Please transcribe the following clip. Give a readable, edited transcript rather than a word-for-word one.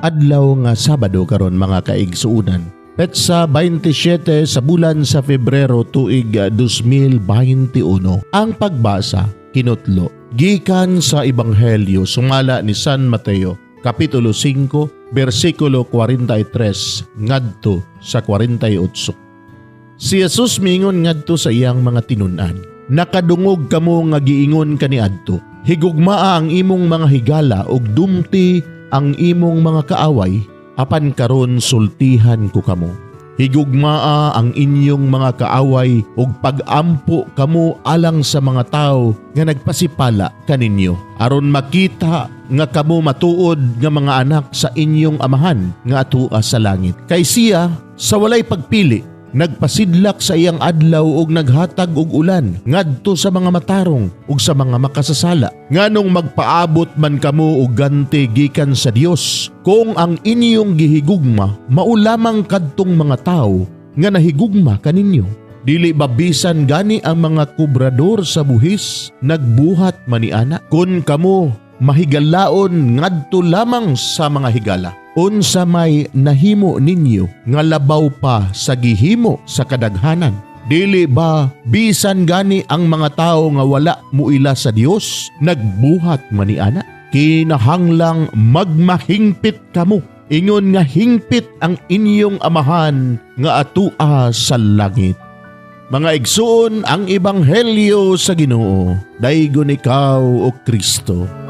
Adlaw nga Sabado karon, mga kaigsuunan. Petsa 27 sa bulan sa Febrero, tuig 2021. Ang pagbasa kinutlo gikan sa Ebanghelyo sumala ni San Mateo, Kapitulo 5, versikulo 43 ngadto sa 48. Si Jesus miingon ngadto sa iyang mga tinun-an, "Nakadungog kamo nga giingon kaniadto, 'Higugmaa ang imong mga higala ug dumti ang imong mga kaaway.' Apan karon sultihan ko kamo. Higugmaa ang inyong mga kaaway ug pag-ampo kamo alang sa mga tawo nga nagpasipala kaninyo, aron makita nga kamo matuod nga mga anak sa inyong Amahan nga atua sa langit. Kay siya sa walay pagpili nagpasidlak sa iyang adlaw ug naghatag og ulan ngadto sa mga matarong ug sa mga makasasala. Nganong magpaabot man kamo og ganti gikan sa Dios kung ang inyong gihigugma mao lamang kadtong mga tawo nga nahigugma kaninyo? Dili ba bisan gani ang mga kobrador sa buhis nagbuhat man niana? Kun kamo mahigalaon ngadto lamang sa mga higala, unsa may nahimo ninyo nga labaw pa sa gihimo sa kadaghanan? Dili ba bisan gani ang mga tawo nga wala muila sa Dios nagbuhat man niana? Kinahanglang magmahingpit kamo ingon nga hingpit ang inyong Amahan nga atua sa langit." Mga igsoon, ang ebanghelyo sa Ginoo. Daygon ikaw, o Kristo.